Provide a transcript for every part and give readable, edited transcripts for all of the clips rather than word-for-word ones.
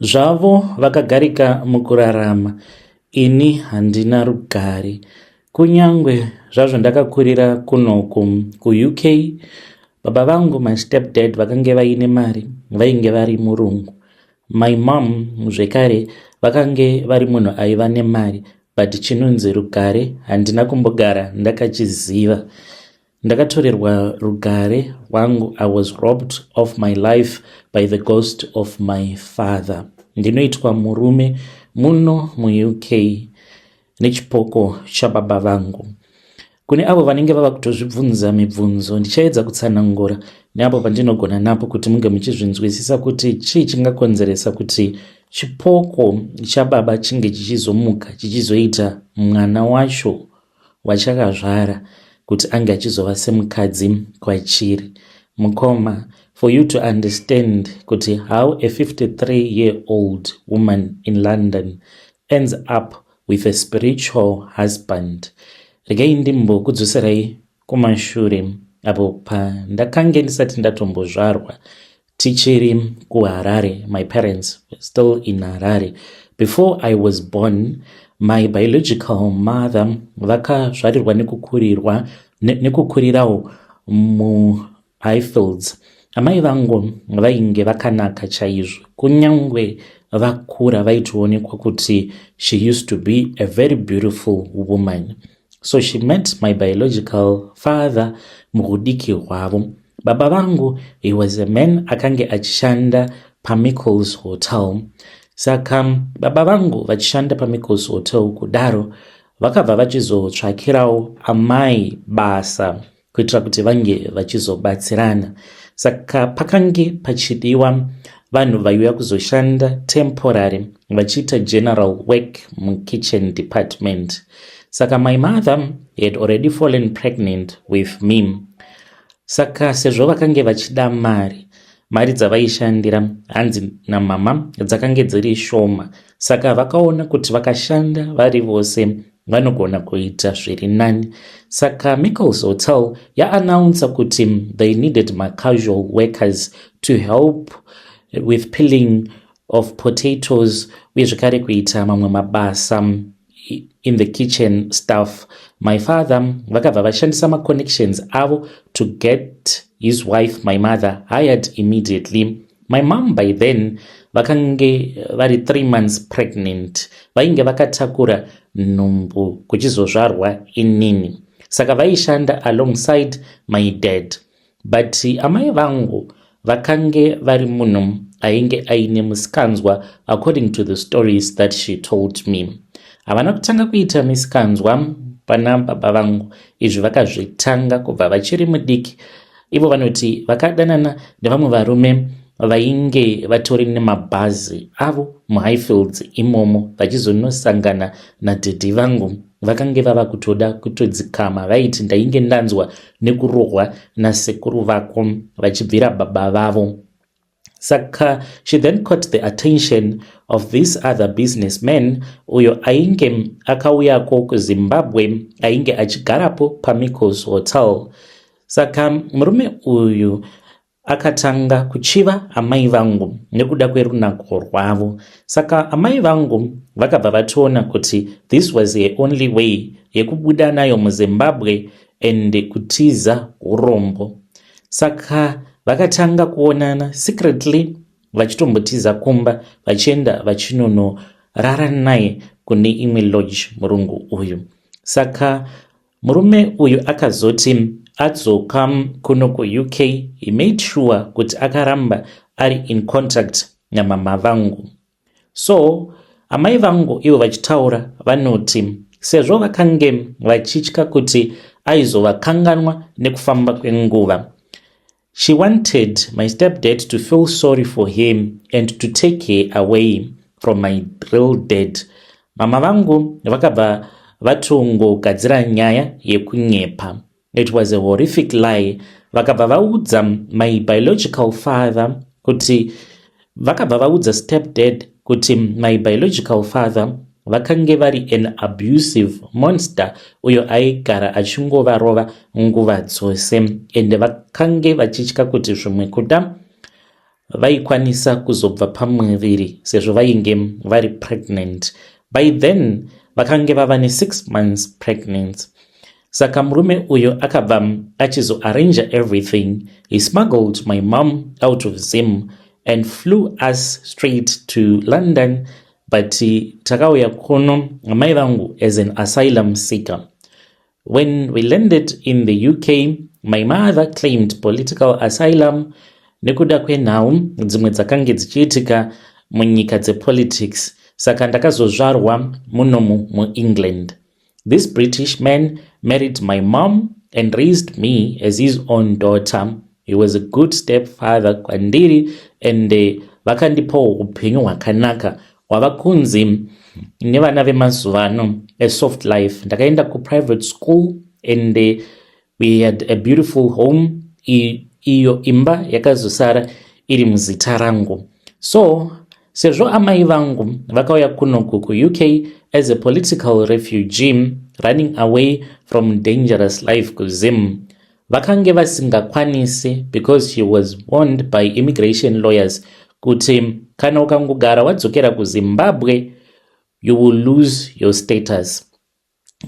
Zvavo vakagarika mukurarama, ini handina rugare. Kunyangwe zvazvo ndakakurira kunoku kuUK, baba vangu my step dad vakange vaine mari, vainge vari murungu. My mom zvekare vakange vari munhu aiva nemari, but chinonzi rugare handina kumbogara ndakachiziva. Ndakatorerwa rugare rwangu. I was robbed of my life by the ghost of my father. Ndinoitwa murume muno muUK nechipoko chababa vangu. Kune avo vanenge vava kutozvibvunza mibvunzo, ndichaedza kutsanangura neapo pandinogona napo kuti munge muchizvinzwisisa kuti chii chingakonzeresa kuti chipoko chababa chinge chichizomuka chichizoita mwana wacho wachakazvara kuti ange achizova semukadzi kwachiri. Mukoma, for you to understand kuti how a 53 year old woman in London ends up with a spiritual husband, regai ndimbokudzoserai kumashure apo pandakange ndisati ndatombozvarwa, tichiri kuHarare. My parents were still in Harare before I was born. My biological mother vakazvarirwa nekukurirwa nekukurirawo muHighfields. Amai vangu vainge vakanaka chaizvo, kunyangwe vakura vaitoonekwa kuti she used to be a very beautiful woman. So she met my biological father muhudiki hwavo. Baba vangu, he was a man akange achishanda paMichaels Hotel. Saka baba vangu vachishanda paMichaels Hotel kudaro, vakabva vachizotsvakirawo amai basa kuitira kuti vange vachizobatsirana. Saka pakange pachidiwa vanhu vaiuya kuzoshanda temporary vachiita general work mukitchen department. Saka my mother had already fallen pregnant with me. Saka sezvo vakange vachida mari, mari dzavaishandira hanzi namama dzakange dziri shoma, saka vakaona kuti vakashanda vari vose vanogona kuita zviri nani. Saka Michaels Hotel yaannounca kuti they needed macasual workers to help with peeling of potatoes uye zvekare kuita mamwe mabasa in the kitchen staff. My father vakabva vashandisa maconnections avo to get his wife, my mother, hired immediately. My mom by then vakange vari 3 months pregnant, vainge vakatakura nhumbu kuchizozvarwa inini. Saka vaishanda alongside my dad, but amai vangu vakange vari munhu ainge aine musikanzwa. According to the stories that she told me, havana kutanga kuita misikanzwa pana baba vangu. Izvi vakazvitanga kubva vachiri mudiki. Ivo vanoti vakadanana nevamwe varume vainge vatori nemabhazi avo muHighfields imomo, vachizonosangana nadhedhi vangu vakange vava kutoda kutodzikama. Vaiti, "Ndainge ndanzwa nekurohwa nasekuru vako vachibvira baba vavo." Saka she then caught the attention of this other businessman uyo ainge akauyako kuZimbabwe, ainge achigarapo paMichaels Hotel. Saka murume uyu akatanga kuchiva amai vangu nekuda kwerunako rwavo. Saka amai vangu vakabva vatoona kuti this was the only way yekubuda nayo muZimbabwe and kutiza urombo. Saka vakatanga kuonana secretly, vachitombotiza kumba, vachienda vachinonorara naye kune imwe lodge, murungu uyu. Saka murume uyu akazoti adzoka kuno kuUK, he made sure kuti akaramba ari in contact namama vangu. So amai vangu ivo vachitaura vanoti sezvo vakange vachitya kuti aizovakanganwa nekufamba kwenguva, she wanted my stepdad to feel sorry for him and to take her away from my real dad. Mama vangu vakabva vatongogadzira nyaya yekunyepa. It was a horrific lie. Vakabva vaudza my biological father kuti, vakabva vaudza stepdad kuti my biological father vakange vari an abusive monster uyo aigara achingovarova nguva dzose, ende vakange vachitya kuti zvimwe kuda Vaikwanisa kuzobva pamuviri sezvo vainge vari pregnant. By then vakange vava ne6 months pregnant. Saka murume uyo akabva achizoarrange everything. He smuggled my mom out of Zim and flew us straight to London, but takauya kuno amai vangu as an asylum seeker. When we landed in the UK, my mother claimed political asylum nekuda kwenhau dzimwe dzakange dzichiitika munyika dzepolitics. Saka ndakazozvarwa munomu muEngland. This British man married my mom and raised me as his own daughter. He was a good stepfather kwandiri and vakandipawo upenyu hwakanaka hwava kunzi nevana vemazuva ano a soft life. Ndakaenda kuprivate school and we had a beautiful home. Iyo imba yakazosara iri muzita rangu. So sezvo amai vangu vakauya kunoku kuUK as a political refugee running away from dangerous life kuZim, vakange vasingakwanisi because she was warned by immigration lawyers kuti kana ukangogara wadzokera kuZimbabwe, you will lose your status.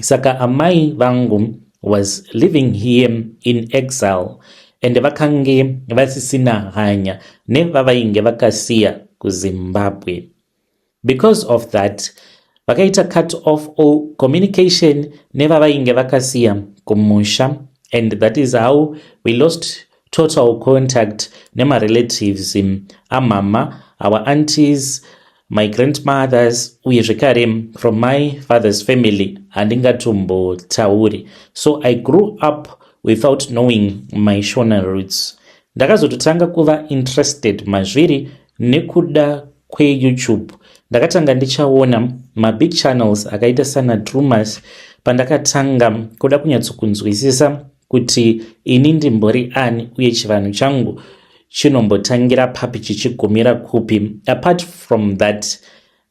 Saka amai vangu was living here in exile and vakange vasisina hanya nevavainge vakasiya kuZimbabwe. Because of that, vakaita cut off all communication nevavainge vakasiya kumusha, and that is how we lost total contact nemarelatives amama, our aunties, my grandmothers, uye zvekare from my father's family handingatombotauri. So I grew up without knowing my Shona roots. Ndakazototanga kuva interested mazviri nekuda kweYouTube. Ndakatanga ndichaona mabig channels akaita sana Drumas, pandakatanga kuda kunyatsokunzwisisa kuti ini ndimbori ani uye chivanhu changu chinombotangira papi chichigumira kupi. Apart from that,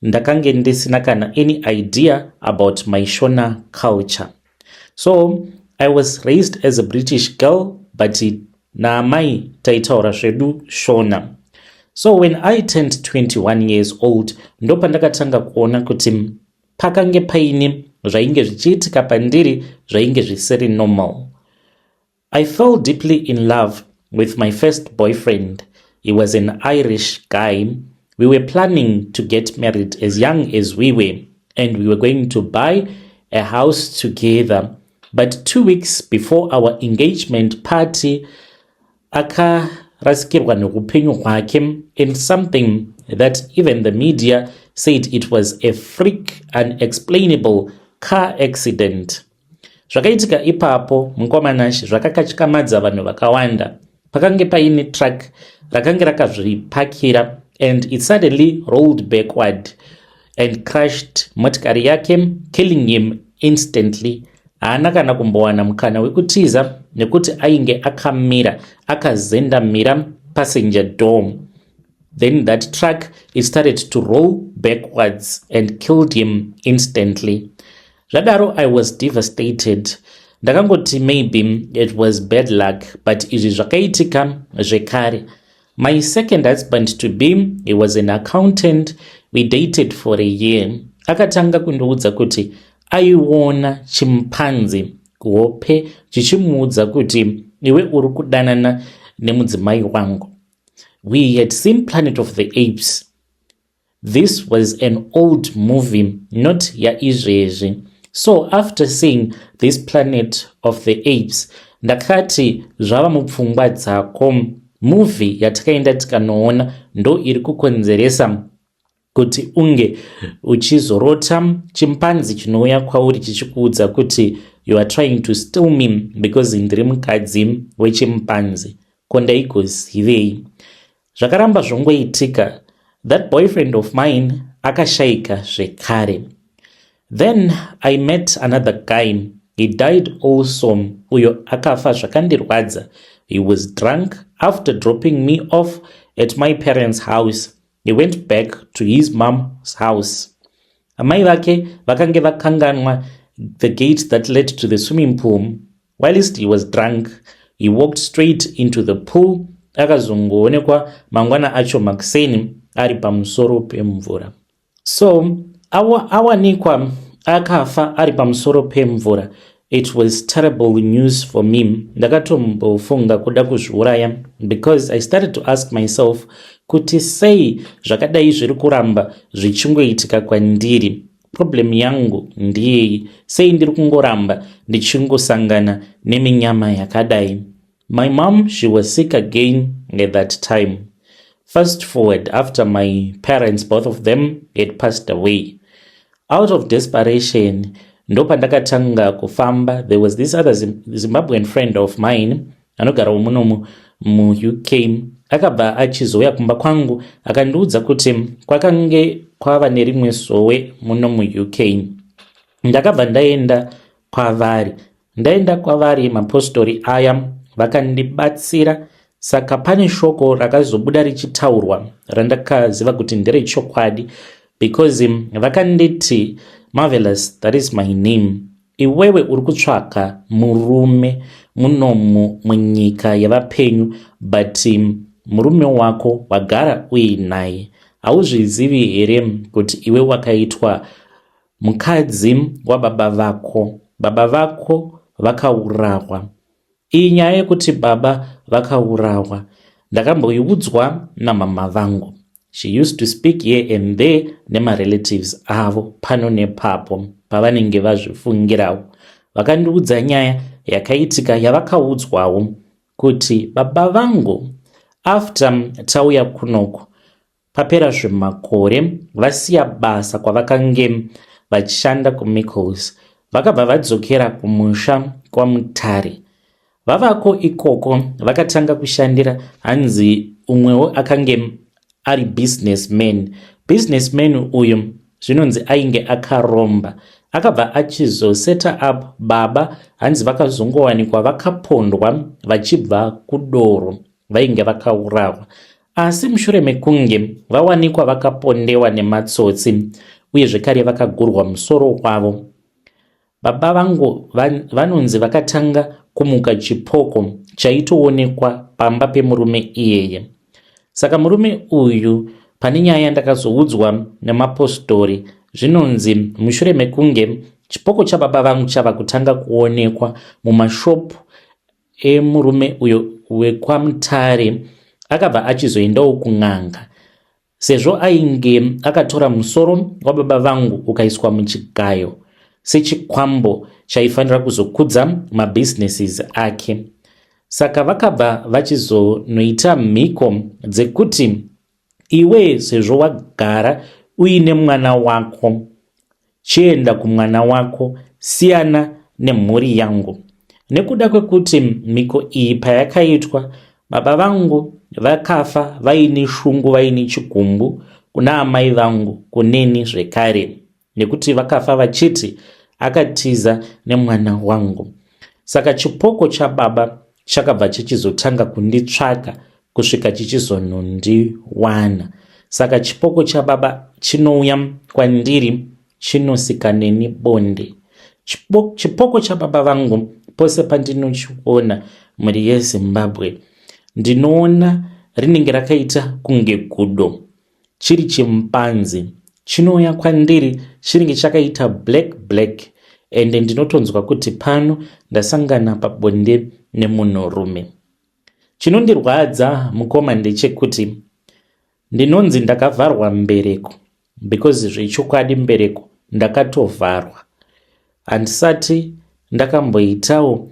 ndakange ndisina kana any idea about my Shona culture. So I was raised as a British girl, but naamai taitaura zvedu Shona. So when I turned 21 years old, ndopandakatanga kuona kuti pakange paine zvainge zvichiitika pandiri zvainge zvisiri normal. I fell deeply in love with my first boyfriend. He was an Irish guy. We were planning to get married as young as we were, and we were going to buy a house together. But 2 weeks before our engagement party, akarasikirwa neupenyu hwake in something that even the media said it was a freak, unexplainable car accident. Zvakaitika ipapo, mukomanashi, zvakakatyamadza vanhu vakawanda. Pakange paine truck rakange rakazvipakira and it suddenly rolled backward and crushed motikari yake, killing him instantly. Haana kana kumbowana mukana wekutiza nekuti ainge akamira akazendamira passenger door. Then that truck, it started to roll backwards and killed him instantly. Zvadaro, I was devastated. Ndakangoti maybe it was bad luck, but izvi zvakaitika zvekare. My second husband to be, he was an accountant. We dated for a year. Akatanga kundiudza kuti aiona chimpanzi kuhope chichimuudza kuti, "Iwe uri kudanana nemudzimai wangu." We had seen Planet of the Apes. This was an old movie, not yaizvezvi. So after seeing this Planet of the Apes, ndakati zvava mupfungwa dzako, movie yatakaenda tikanoona ndo iri kukonzeresa kuti unge uchizorota chimpanzi chinouya kwauri chichikuudza kuti, "You are trying to steal me because ndiri mukadzi wechimpanzi." Ko ndaigozivei? Zvakaramba zvongoitika. That boyfriend of mine akashayika zvekare. Then I met another guy. He died also. Uyo akafa zvakandirwadza. He was drunk. After dropping me off at my parents' house, he went back to his mom's house. Amai vake vakange vakanganwa the gate that led to the swimming pool. Whilst he was drunk, he walked straight into the pool. Akazongoonekwa mangwana acho makuseni ari pamusoro pemvura. So awanikwa akafa ari pamusoro pemvura, it was terrible news for me. Ndakatombofunga kuda kuzviuraya because I started to ask myself kuti sei zvakadai zviri kuramba zvichingoitika kwandiri? Problem yangu ndiyei? Sei ndiri kungoramba ndichingosangana neminyama yakadai? My mom, she was sick again at that time. Fast forward, after my parents, both of them, had passed away, out of desperation ndopandakatanga kufamba. There was this other Zimbabwean friend of mine anogarawo munomu muUK. Akabva achizouya kumba kwangu, akandiudza kuti kwakange kwava nerimwe sowe muno muUK. Ndakabva ndaenda kwavari. Ndaenda kwavari, mapostori aya vakandibatsira. Saka pane shoko rakazobuda richitaurwa randakaziva kuti nderechokwadi, because vakanditi, "Marvelous," that is my name, "iwewe uri kutsvaka murume munomu munyika yavapenyu, but murume wako wagara uinaye. Hauzvizivi here kuti iwe wakaitwa mukadzi wababa vako? Baba vako vakaurawa." Iyi nyaya yekuti baba vakaurawa ndakamboiudzwa namama vangu. She used to speak here and there nemarelatives avo pano nepapo pavanenge vazvifungirawo. Vakandiudza nyaya yakaitika yavakaudzwawo kuti baba vangu, after tauya kunoku, papera zvemakore, vasiya basa kwavakange vachishanda kuMichaels, vakabva vadzokera kumusha kwaMutare. Vavako ikoko vakatanga kushandira, hanzi, umwewo akange ari businessman. Businessman uyu zvinonzi ainge akaromba. Akabva achizoseta up baba. Hanzi vakazongowanikwa vakapondwa vachibva kudoro, vainge vakaurawa. Asi mushure mekunge vawanikwa vakapondewa nematsotsi, uye zvekare vakagurwa musoro wavo, baba vangu vanonzi vakatanga kumuka chipoko chaitoonekwa pamba pemurume iyeye. Saka murume uyu, pane nyaya yandakazoudzwa nemapostori, zvinonzi mushure mekunge chipoko chababa vangu chava kutanga kuonekwa mumashopu emurume uyo wekwaMutare, akabva achizoendawo kun'anga, sezvo ainge akatora musoro wababa vangu ukaiswa muchigayo sechikwambo chaifanira kuzokudza mabusinesses ake. Saka vakabva vachizonoita mhiko dzekuti, "Iwe, sezvo wagara uine mwana wako, chienda kumwana wako, siyana nemhuri yangu." Nekuda kwekuti mhiko iyi payakaitwa, baba vangu vakafa vaine shungu, vaine chigumbu kuna amai vangu, kuneni zvekare, nekuti vakafa vachiti akatiza nemwana wangu. Saka chipoko chababa chakabva chichizotanga kunditsvaka kusvika chichizonondiwana. Saka chipoko chababa chinouya kwandiri, chinosika neni bonde. Chipoko chababa vangu, pose pandinochiona, mhuri yeZimbabwe, ndinoona rinenge rakaita kunge gudo, chiri chimpanzi. Chinouya kwandiri chinenge chakaita black black, ende ndinotonzwa kuti pano ndasangana pabonde nemunhurume. Chinondirwadza, mukoma, ndechekuti ndinonzi ndakavharwa mbereko, because zvechokwadi mbereko ndakatovharwa. Handisati ndakamboitawo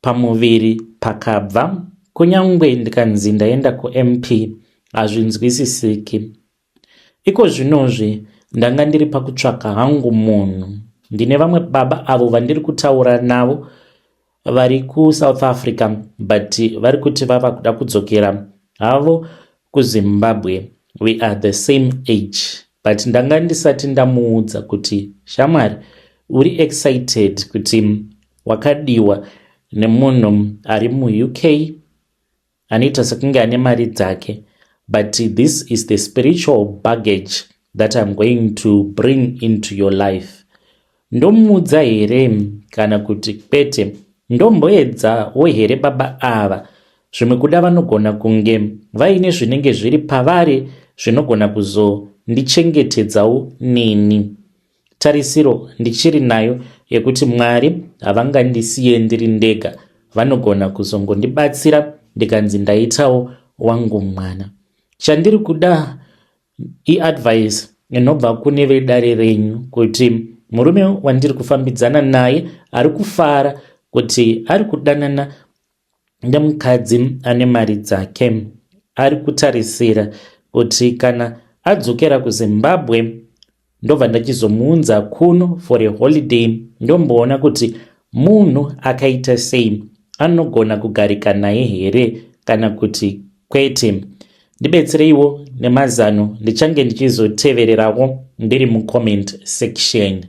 pamuviri pakabva, kunyange ndikanzi ndaenda kuMP, hazvinzwisisiki. Iko zvinozvi ndanga ndiri pakutsvaka hangu munhu. Ndine vamwe baba avo vandiri kutaura navo vari kuSouth Africa, but vari kuti vava kuda kudzokera havo kuZimbabwe. We are the same age, but ndanga ndisati ndamuudza kuti, "Shamwari, uri excited kuti wakadiwa nemunhu ari muUK anoita sekunge ane mari dzake, but this is the spiritual baggage that I'm going to bring into your life." Ndomuudza here kana kuti kwete? Ndomboedzawo here baba ava? Zvimwe kuda vanogona kunge vaine zvinenge zviri pavari zvinogona kuzondichengetedzawo neni. Tarisiro ndichiri nayo yekuti Mwari havangandisiye ndiri ndega, vanogona kuzongondibatsira ndikanzi ndaitawo wangu mwana. Chandiri kuda iadvice inobva kune vedare renyu kuti murume wandiri kufambidzana naye ari kufara kuti ari kudanana nemukadzi ane mari dzake. Ari kutarisira kuti kana adzokera kuZimbabwe ndobva ndachizomuunza kuno for a holiday ndomboona kuti munhu akaita sei, anogona kugarika naye here kana kuti kwete. Ndibetsereiwo nemazano, ndichange ndichizotevererawo ndiri mucomment section.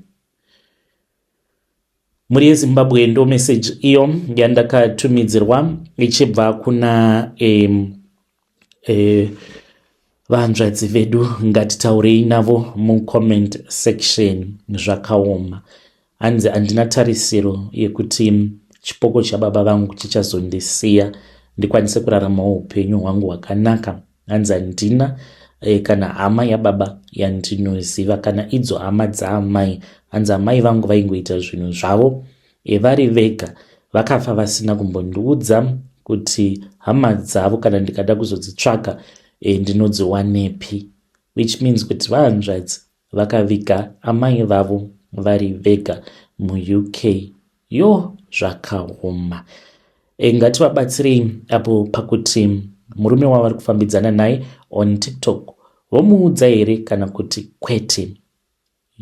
Mhuri yeZimbabwe, ndo message iyo yandakatumidzirwa ichibva kuna vanzvadzi vedu. Ngatitaurei navo mucomment section. Zvakaoma, hanzi handina tarisiro yekuti chipoko chababa vangu chichazondisiya ndikwanise kuraramawo upenyu hwangu hwakanaka. Hanzi handina kana hama yababa yandinoziva, kana idzo hama dzaamai. Hanzi amai vangu vaingoita zvinhu zvavo vari vega, vakafa vasina kumbondiudza kuti hama dzavo kana ndikada kuzodzitsvaka ndinodziwanepi, which means kuti vahanzvadzi vakaviga amai vavo vari vega muUK. Yo, zvakaoma. Ngativabatsirei apo pakuti murume wavari kufambidzana naye on TikTok vomuudza here kana kuti kwete.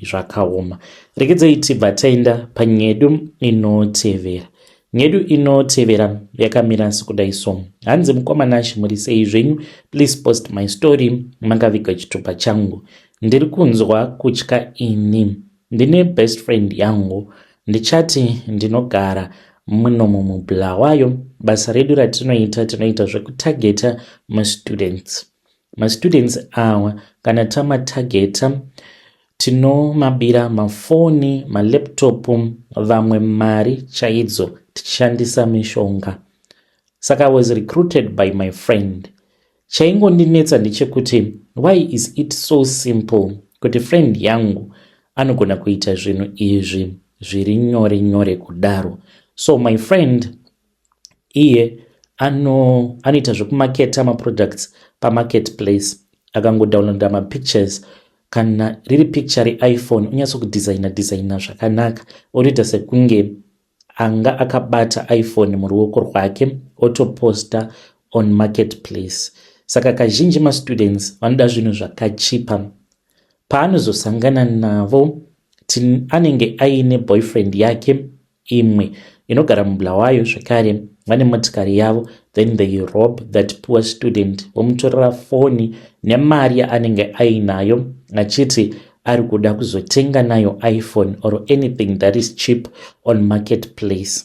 Zvakaoma. Regedzai tibva taenda panyedu inotevera. Nyedu inotevera yakamira sekudai so. Hanzi, "Mukoma Nashi, muri sei zvenyu? Please post my story. Makaviga chitupa changu, ndiri kunzwa kutya ini. Ndine best friend yangu, ndichati ndinogara munomu muBulawayo. Basa redu ratinoita, tinoita zvekutageta mastudents. Mastudents awa kana tamatageta, tinomabira mafoni, malaptop, vamwe mari chaidzo, tichishandisa mishonga. Saka I was recruited by my friend. Chaingondinetsa ndechekuti why is it so simple kuti friend yangu anogona kuita zvinhu izvi zviri nyore nyore kudaro? So my friend iye anoita zvekumaketa maproducts pamarketplace. Akangodownloada mapictures, kana riri picture reiPhone, unyatsokudesigna designa zvakanaka, otoita sekunge anga akabata iPhone muruoko rwake, otoposta on marketplace. Saka kazhinji mastudents vanoda zvinhu zvakachipa. Paanozosangana navo, anenge aine boyfriend yake imwe inogara muBulawayo zvekare, vane motikari yavo. Then they rob that poor student, vomutorera foni nemari yaanenge ainayo, achiti ari kuda kuzotenga nayo iPhone or anything that is cheap on marketplace.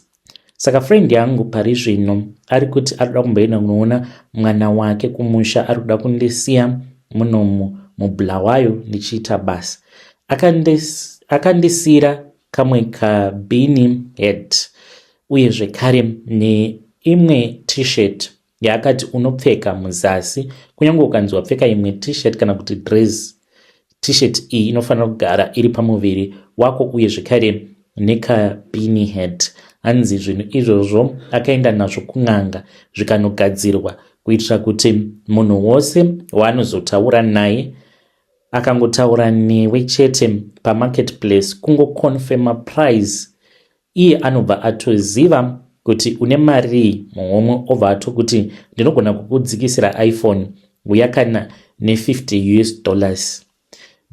Saka friend yangu pari zvino ari kuti ari kuda kumboenda kunoona mwana wake kumusha, ari kuda kundisiya munomu muBulawayo ndichiita basa. Akandisiyira kamwe kabeanie hat uye zvekare neimwe T-shirt yaakati unopfeka muzasi. Kunyange ukanzi wapfeka imwe T-shirt kana kuti dress, T-shirt iyi inofanira kugara iri pamuviri wako, uye zvekare nekabeanie hat. Hanzi zvinhu izvozvo akaenda nazvo kun'anga, zvikanogadzirwa kuitira kuti munhu wose waanozotaura naye, akangotaura newe chete pamarketplace, kungoconfirma price, iye anobva atoziva kuti une marii muhomwe, obva atokuti, 'Ndinogona kukudzikisira iPhone, uya kana ne50 US dollars.'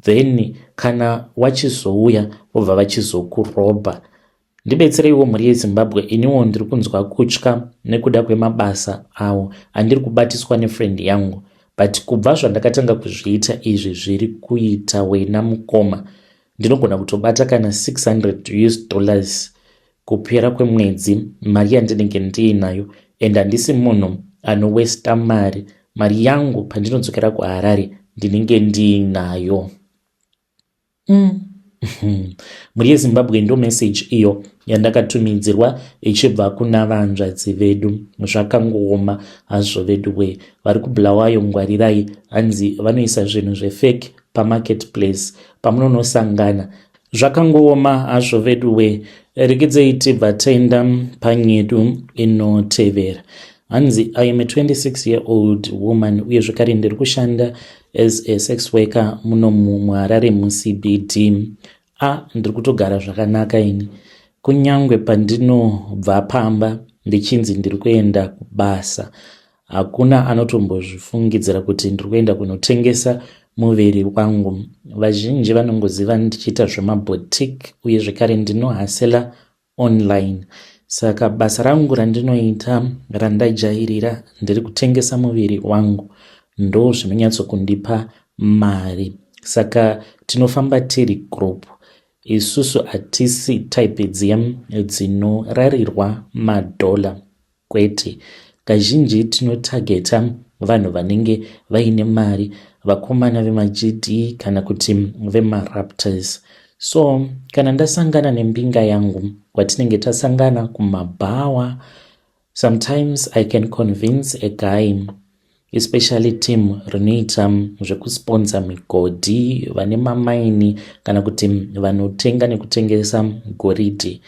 Then kana wachizouya, vobva vachizokurobha. Ndibetsereiwo, mhuri yeZimbabwe, iniwo ndiri kunzwa kutya nekuda kwemabasa awo andiri kubatiswa nefriend yangu, but kubva zvandakatanga kuzviita izvi, zviri kuita wena mukoma. Ndinogona kutobata kana 600 US dollars kupera kwemwedzi, mari yandinenge ndiinayo, and handisi munhu anowesta mari. Mari yangu pandinodzokera kuHarare ndinenge ndiinayo." Mhuri yeZimbabwe, ndo message iyo yandakatumidzirwa ichibva kuna vanzvadzi vedu. Zvakangooma hazvo vedu we. Vari kuBulawayo, ngwarirai. Hanzi vanoisa zvinhu zvefake pamarketplace pamunonosangana. Zvakangooma hazvo vedu we. Rekedzei tibva taenda panyedu inotevera. Hanzi, "I am a 26 year old woman, uye zvekare ndiri kushanda as a sex worker muno muHarare muCBD. A, ndiri kutogara zvakanaka ini. Kunyange pandinobva pamba ndichinzi ndiri kuenda kubasa, hakuna anotombozvifungidzira kuti ndiri kuenda kunotengesa muviri wangu. Vazhinji vanongoziva ndichiita zvemaboutique, uye zvekare ndinohustler online. Saka basa rangu randinoita randajairira ndiri kutengesa muviri wangu, ndo zvinonyatsokundipa mari. Saka tinofamba tiri group. Isusu hatisi type dziya dzinorarirwa madhola, kwete. Kazhinji tinotargeta vanhu vanenge vaine mari, vakomana vemaGD kana kuti vemaRaptors. So kana ndasangana nembinga yangu kwatinenge tasangana kumabhawa, sometimes I can convince a guy, especially team rinoita zvekusponsor migodhi, vane mamaini kana kuti vanotenga nekutengesa goridhe.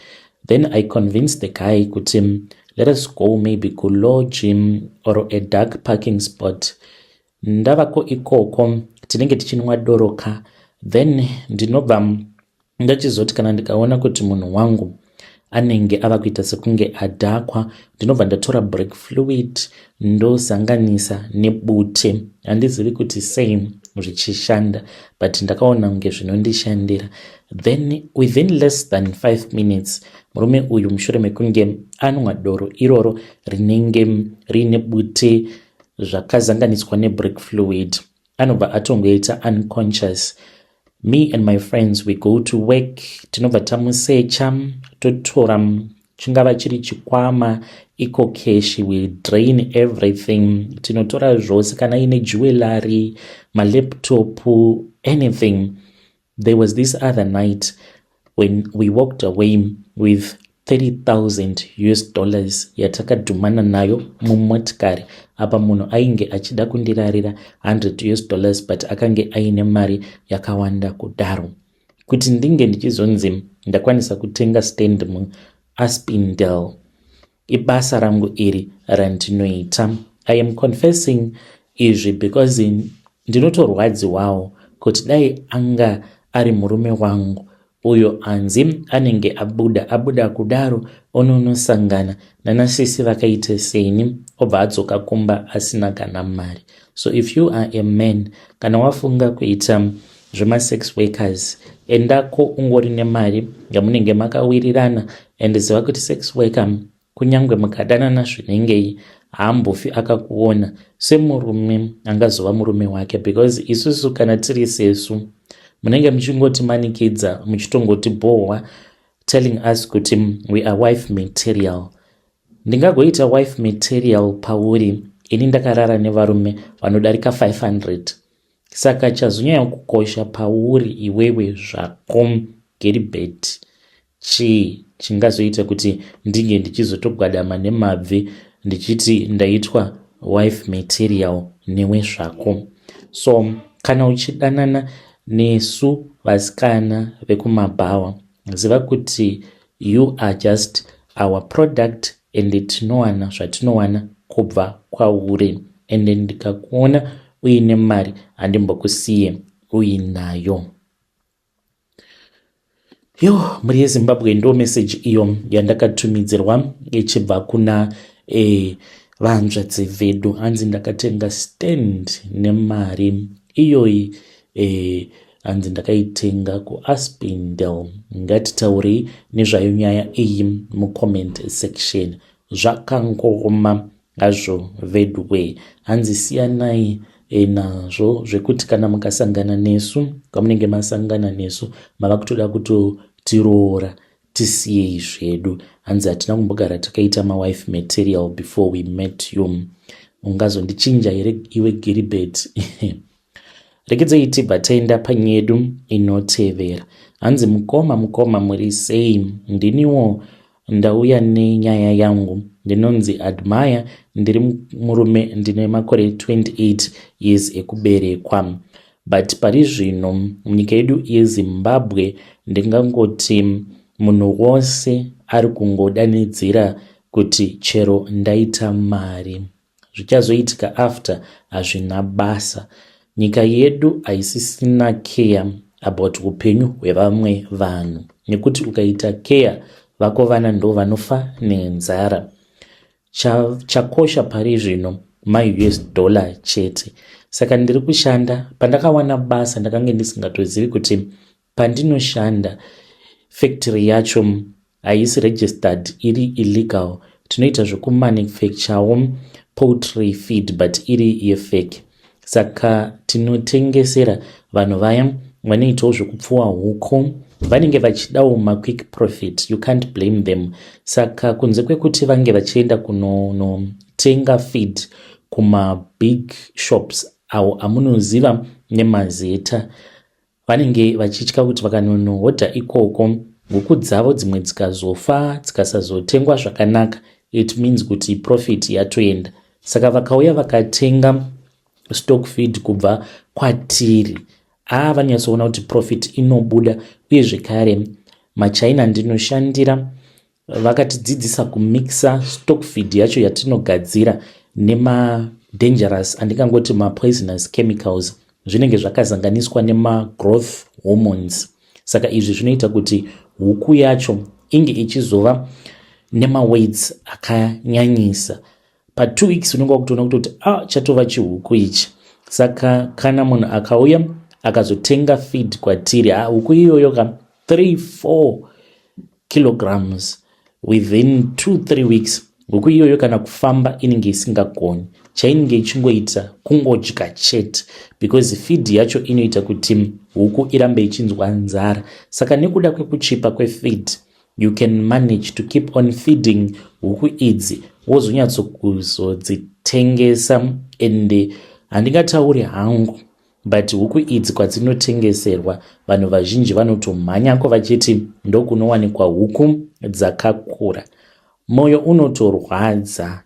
Then I convince the guy kuti let us go maybe kulodge or a dark parking spot. Ndavako ikoko, tinenge tichinwa doroka. Then ndinobva ndachizoti kana ndikaona kuti munhu wangu anenge ava kuita sekunge adhakwa, ndinobva ndatora brake fluid, ndozanganisa nebute. Handizivi kuti sei zvichishanda, but ndakaona kunge zvinondishandira. Then within less than 5 minutes, murume uyu, mushure mekunge anwa doro iroro rinenge riine bute zvakazanganiswa nebrake fluid, anobva atongoita unconscious. Me and my friends, we go to work. Tinobva tamusecha, totora chingava chiri chikwama, iko cash, we drain everything. Tinotora zvose, kana ine jewelry, malaptop, anything. There was this other night when we walked away with US$30,000 yatakadhumana nayo mumotikari. Apa munhu ainge achida kundirarira US$100, but akange aine mari yakawanda kudaro kuti ndinge ndichizonzi ndakwanisa kutenga stand muAspindale. Ibasa rangu iri randinoita. I am confessing izvi because ndinotorwadziwawo kuti dai anga ari murume wangu uyo anzi anenge abuda abuda kudaro, ononosangana nanasisi vakaita seni, obva adzoka kumba asina kana mari. So if you are a man, kana wafunga kuita zvemasex workers, endako ungori nemari yamunenge makawirirana, and ziva kuti sex worker, kunyange mukadanana zvinengei, haambofi akakuona semurume angazova murume wake, because isusu kana tiri sesu, munenge muchingotimanikidza, muchitongotibhohwa, telling us kuti we are wife material. Ndingagoita wife material pauri ini ndakarara nevarume vanodarika 500? Saka chazonyanya kukosha pauri iwewe zvako, Geribet, chii chingazoita kuti ndinge ndichizotogwadama nemabvi ndichiti ndaitwa wife material newe zvako? So kana uchidanana nesu vasikana vekumabhawa, ziva kuti you are just our product, and tinowana zvatinowana kubva kwauri. Ende ndikakuona uine mari, handimbokusiye uinayo. Yo, mhuri yeZimbabwe, ndo meseji iyo yandakatumidzirwa ichibva kuna vanzvadzi vedu. Hanzi ndakatenga stand nemari iyoyi. Hanzi ndakaitenga kuAspindale. Ngatitaurei nezvayo nyaya iyi mucomment section. Zvakangoma hazvo vedwe. Hanzi siyanai nazvo zvekuti kana mukasangana nesu, kwamunenge masangana nesu, mava kutoda kutotiroora. Tisiyei zvedu. Hanzi hatina kumbogara takaita mawife material before we met you. Ungazondichinja here iwe, Giribet? Regedzai tibva taenda panyedu inotevera. Hanzi mukoma, mukoma, muri sei? Ndiniwo ndauya nenyaya yangu. Ndinonzi Admire, ndiri murume, ndine makore 28 years ekuberekwa, but pari zvino munyika yedu yeZimbabwe ndingangoti munhu wose ari kungodanidzira kuti chero ndaita mari, zvichazoitika after hazvina basa. Nyika yedu haisisina care about upenyu hwevamwe vanhu, nekuti ukaita care, vako vana ndo vanofa nenzara. Chakosha pari zvino maUS dollar chete. Saka ndiri kushanda. Pandakawana basa, ndakange ndisingatozivi kuti pandinoshanda factory yacho haisi registered, iri illegal. Tinoita zvekumanufacturewo poultry feed, but iri yefake. Saka tinotengesera vanhu vaya vanoitawo zvekupfuwa huku, vanenge vachidawo maquick profit. You can't blame them. Saka kunze kwekuti vange vachienda kunonotenga feed kumabig shops avo amunoziva nemazita, vanenge vachitya kuti vakanonohodha ikoko, huku dzavo dzimwe dzikazofa, dzikasazotengwa zvakanaka, it means kuti profit yatoenda. Saka vakauya vakatenga stock feed kubva kwatiri, aa, vanonyatsoona kuti profit inobuda. Uye zvekare maChina ndinoshandira vakatidzidzisa kumixa stock feed yacho yatinogadzira nemadangerous, andingangoti mapoisonous chemicals, zvinenge zvakazanganiswa nemagrowth hormones. Saka izvi zvinoita kuti huku yacho inge ichizova nemaweights akanyanyisa. Pa2 weeks unenge wakutoona kutoti a ah, chatova chihuku ichi. Saka kana munhu akauya akazotenga feed kwatiri, ha, huku iyoyo ka 3 4 kilograms within 2 3 weeks. Huku iyoyo kana kufamba inenge isingagoni, chainenge ichingoita kungodya chete, because feed yacho inoita kuti huku irambe ichinzwa nzara. Saka nekuda kwekuchipa kwefeed, you can manage to keep on feeding huku idzi, wozonyatsokuzodzitengesa. Ende handingatauri hangu, but huku idzi kwadzinotengeserwa, vanhu vazhinji vanotomhanyako vachiti ndokunowanikwa huku dzakakura. Mwoyo unotorwadza.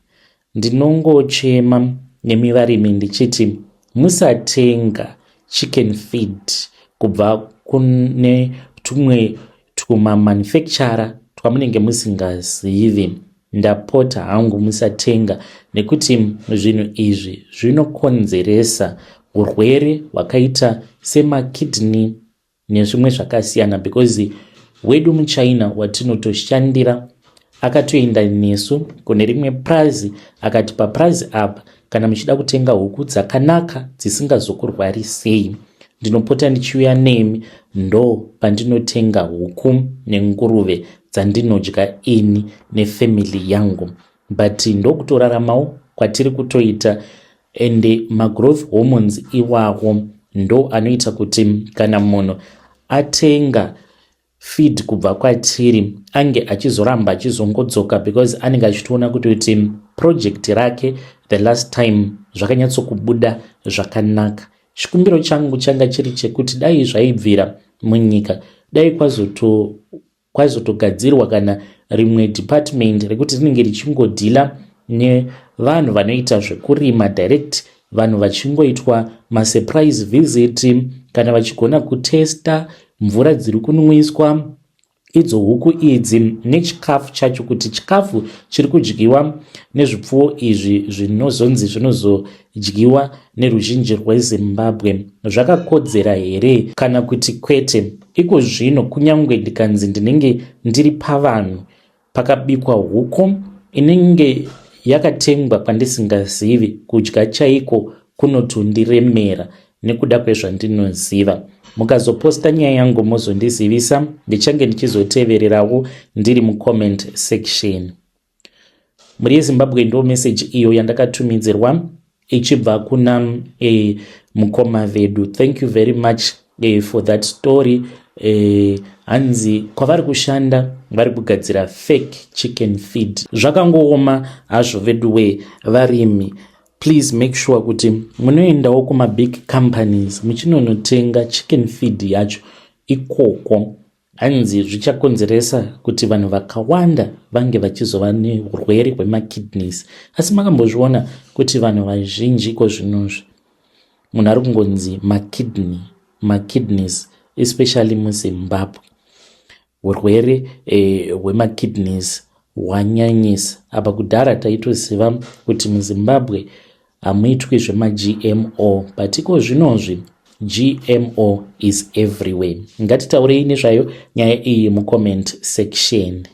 Ndinongochema nemi varimi ndichiti musatenga chicken feed kubva kune tumwe tumamanufacturer twamunenge musingazivi. Ndapota hangu, musatenga, nekuti zvinhu izvi zvinokonzeresa urwere hwakaita semakidney nezvimwe zvakasiyana, because wedu muChina watinotoshandira akatoenda nesu kune rimwe prazi, akati paprazi apa kana muchida kutenga huku dzakanaka dzisingazokurwarisei, ndinopota ndichiuya nemi, ndo pandinotenga huku nenguruve dzandinodya ini nefamily yangu. But ndokutoraramawo kwatiri kutoita. Ende magrowth hormones iwawo ndo anoita kuti kana munhu atenga feed kubva kwatiri, ange achizoramba achizongodzoka, because anenge achitoona kuti project rake the last time zvakanyatsokubuda zvakanaka. Chikumbiro changu changa chiri chekuti dai zvaibvira munyika, dai kwazotogadzirwa kana rimwe department rekuti rinenge richingodeala nevanhu vanoita zvekurima direct, vanhu vachingoitwa masurprise visit, kana vachigona kutesta mvura dziri kunwiswa idzo huku idzi nechikafu chacho, kuti chikafu chiri kudyiwa nezvipfuwo izvi zvinozonzi zvinozodyiwa neruzhinji rweZimbabwe zvakakodzera here kana kuti kwete. Iko zvino kunyange ndikanzi ndinenge ndiri pavanhu, pakabikwa huku inenge yakatengwa kwandisingazivi, kudya chaiko kunotondiremera nekuda kwezvandinoziva. Mukazoposta nyaya yangu mozondizivisa, ndichange ndichizotevererawo ndiri mucomment section. Mhuri yeZimbabwe, ndo meseji iyo yandakatumidzirwa ichibva kuna mukoma vedu. Thank you very much for that story. Hanzi kwavari kushanda vari kugadzira fake chicken feed. Zvakangooma hazvo veduwe varimi. Please make sure kuti munoendawo kumabig companies muchinonotenga chicken feed yacho ikoko. Hanzi zvichakonzeresa kuti vanhu vakawanda vange vachizova neurwere hwemakidneys. Asi makambozviona kuti vanhu vazhinji iko zvinozvi munhu ari kungonzi makidney, makidneys, especially muZimbabwe urwere hwemakidneys hwanyanyisa. Apa kudhara taitoziva kuti muZimbabwe hamuitwi zvemaGMO, but iko zvinozvi GMO is everywhere. Ngatitaurei nezvayo nyaya iyi mucomment section.